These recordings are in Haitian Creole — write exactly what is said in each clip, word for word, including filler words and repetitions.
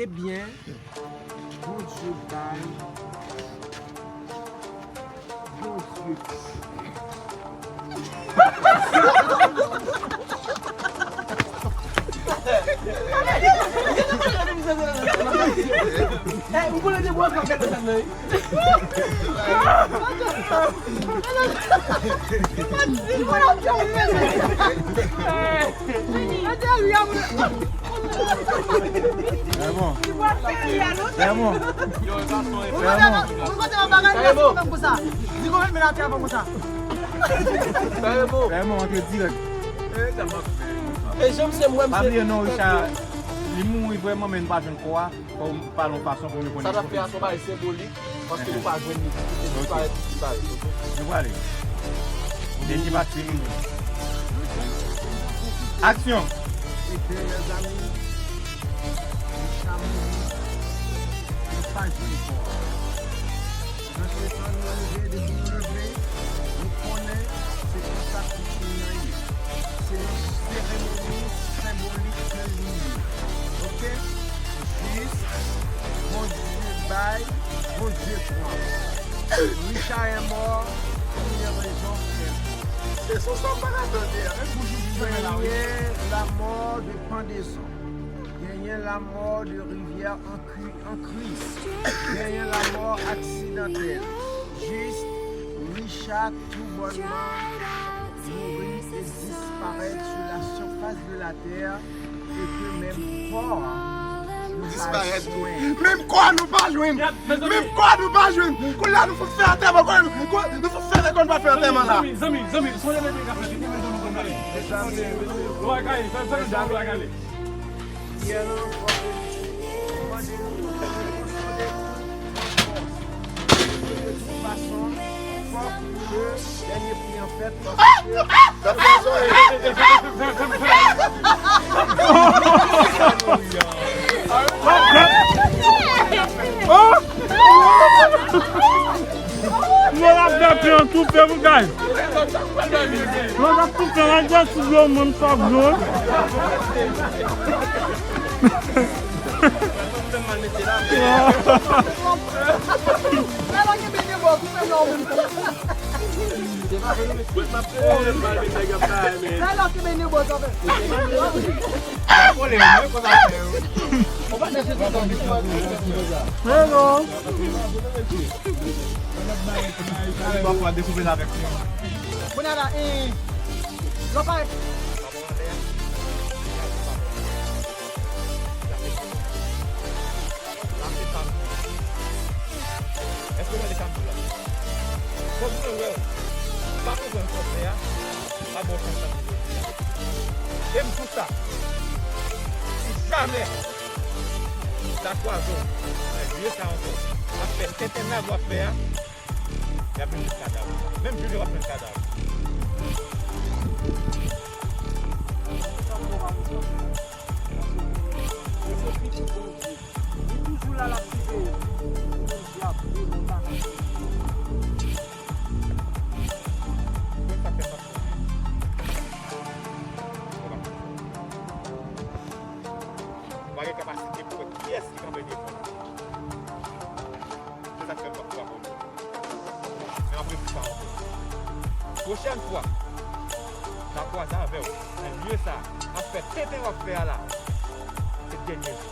Ebyen, Bondye bay, Bondye pran. Vèmon. Vèmon. Vèmon. Vèmon, antre dirèk. E janm se mwen, pa bliye non, Richard, li mouri vrèman, men nou pa jwenn kò a. Fò w pale yon fason pou nou konnen. Sa n ap fè a se yon bagay senbolik, paske nou pa jwenn li, li disparèt, li disparèt, oke? Nou prale. Dènye pati, nou. Aksyon! Ebyen, mezanmi, Richard mouri, nou pa jwenn kò a. Nan letan nou leve, depi nou leve, nou konnen se konsa koutim nan ye. Se yon seremoni senbolik ke li ye. Oke? Jis, Bondye bay, Bondye pran. Richard est mort pour une raison quelconque. Se son sa m pa ka tande a, men pou jis fè la, wi. Genyen la mort de pendaison. Genyen la mort de rivière en cri-, en crise. Genyen la mort accidentelle. Jis, Richard toubònman mouri e disparèt sou la surface de la terre e ke menm kò a nou pa jwenn. Menm kò a nou pa jwenn. Menm kò a nou pa jwenn. Kounye a nou fout fè antèman, kounye a nou, nou fout fè antèman, nou pa fè antèman la. Zanmi, zanmi, zanmi, sonje bebe ka fè, li te mete nou konn ale. Mezanmi, mezanmi, mezanmi, mezanmi. Yè nan fò de mande nou pou nou konsole nou an fòs. De tout fason, fòk ke dènye pri an fèt, paske Lò l ap fè pen an toufe pou kay. Lò l ap toufe, l ap fè sou dlo, mwen m sòf dlo. Hello. Kounye a la, e, lò parèt. Èske w tande sa m di w la? Fòk mwen wè w. Pa konprann sa w fè a, pa ba w chans sa m di w la. E m di w sa, si jamè m ta kwaze w nan lye sa ankò, ap fè tenten nag w ap fè a, y ap vin jwenn kadav ou. Menm jodi a, w ap jwenn kadav ou. Li toujou la, l ap siveye. Yon dyab, demon, baka. Mwen pa fè m ap konnen. Mwen pa fè m. Mwen pa gen kapasite pou wè kiyès ki kanpe devan. Se sa k fè m p ap kwaze w. Men m ap repete sa ankò. Pwochèn fwa m ta kwaze avè w nan lye sa a, ap fè tenten w ap fè a la, se dènye jou.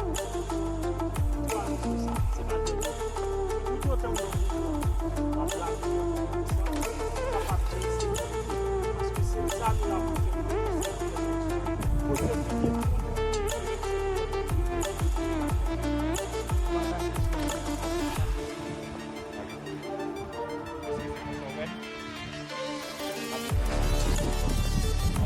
Antouka, twa jou sa, se pa dènye jou. Toutotan w nan pouvwa, w ap lage nan pouvwa konsa, ou kapab gen ensekirite. Paske se zam la pou fè nou defann sa nou fè Bondye. Bondye kite tout moun ki reprezante Bondye. Bagay sa.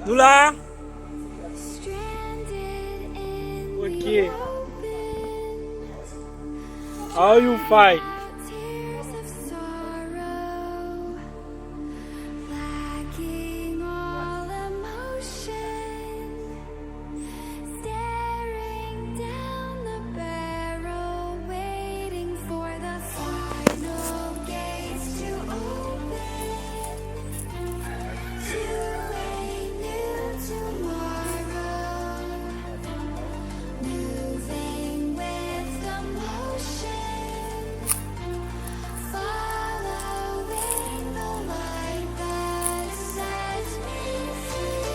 Nou la? Ok. How you fight? Staring down the barrel, waiting for the final gates to open to a new tomorrow. Moving with the motion, following the light that sets me free.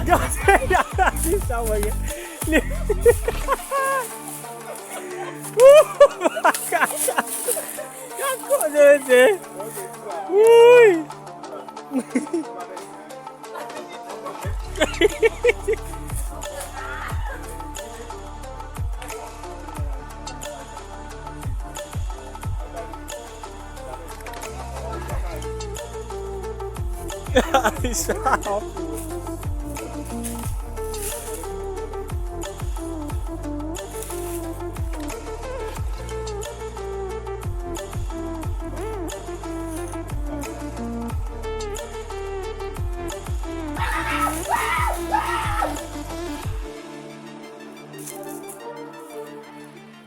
Gade, gade sa mwen gen. Gad koze mesye. Wouy.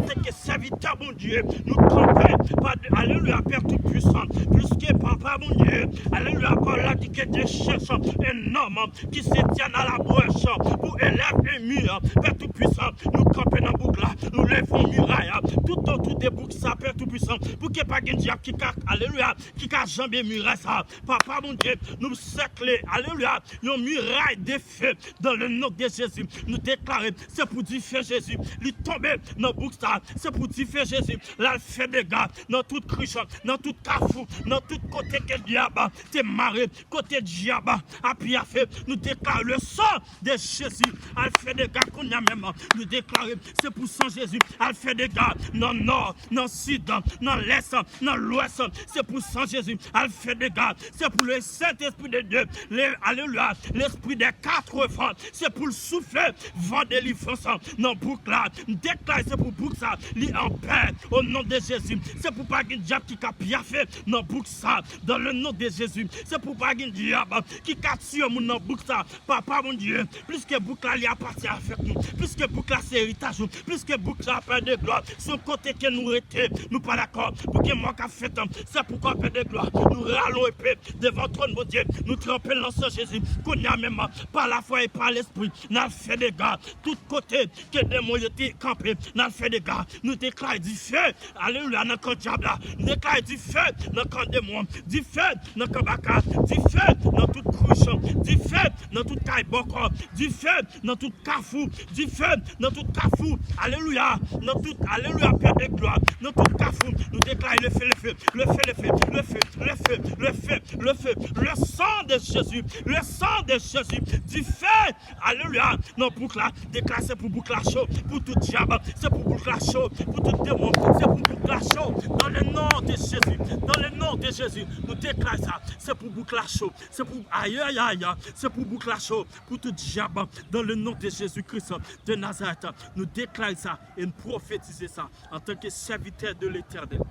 Antanke sèvitè Bondye, nou kanpe pa de, alelouya, Pè Toupisan, pliske Papa Bondye, alelouya, pawòl la di ke Dieu cherche un homme qui se tienne à la brèche pour élève un mur. Pè Toupisan, nou kanpe nan bouk la, nou leve yon miray tout otou de bouk sa, Pè Toupisan, pou ke pa gen dyab ki ka, alelouya, ki ka janbe miray sa. Papa Bondye, nou sèkle, alelouya, yon miray de feu dans le nom de Jésus. Nou deklare, se pou dife Jezi, li tonbe nan bouk sa. Se pou dife Jezi, l al fè dega nan tout krich, nan tout kafou, nan tout kote ke dyab te mare, kote dyab ap pyafe. Nou deklare le sang de Jezi al fè dega kounye a menm. Nou deklare se pou san Jezi al fè dega nan nò, nan sid, nan lès, nan lwès. Se pou san Jezi al fè dega. Se pou le Saint-Esprit de Dieu, le, alelouya, l'esprit des quatre vents. Se pou l soufle van delivrans nan bouk la. M deklare se pou bouk sa li anpè o non de Jezi. Se pou pa gen dyab ki ka pyafe nan bouk sa. Dans le nom de Jésus, se pou pa gen dyab ki ka tiye moun nan bouk sa. Papa Bondye, pliske bouk la li apatyen avèk nou, pliske bouk la se eritaj nou, pliske bouk la Pè de glwa, se yon kote ke nou rete, nou pa dakò pou gen mò k ap fèt. Se poukwa Pè de glwa, nou rale yon epe devan twòn Bondye, nou tranpe l nan san Jezi. Kounye a menm, pa lafwa e pa lespri, n al fè dega tout kote ke demon yo te kanpe, n al fè dega. Nou deklare dife, alelouya, nan kan dyab la. Nou deklare dife nan kan demon, dife nan kan baka, dife nan tout kouch, dife nan tout kay bòkò, dife nan tout kafou, dife nan tout kafou, alelouya, nan tout, alelouya, Pè de glwa, nan tout kafou, nou deklare lefe, lefe, lefe, lefe, lefe, lefe, lefe, lefe, le sang de Jésus, le sang de Jésus, dife, alelouya, nan bouk la, deklare se pou bouk la cho, pou tout dyab, se pou bouk la cho, pou tout demon, se pou bouk la cho, dans le nom de Jésus, dans le nom de Jésus, nou deklare sa, se pou bouk la cho, se pou, ayayaya, se pou bouk la cho, pou tout dyab, dans le nom de Jésus-Christ de Nazareth, nou deklare sa, e nou pwofetize sa, antanke sèvitè de Letènèl,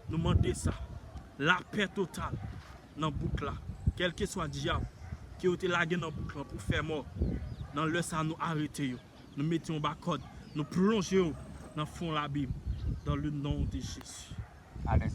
nou mande sa, lapè total nan bouk la, kèlkeswa dyab ke yo te lage nan bouk la pou fè mò, nan lè sa nou arete yo, nou mete yo anba kòd, nou plonje yo nan fon labim, dans le nom de Jésus. Alèz.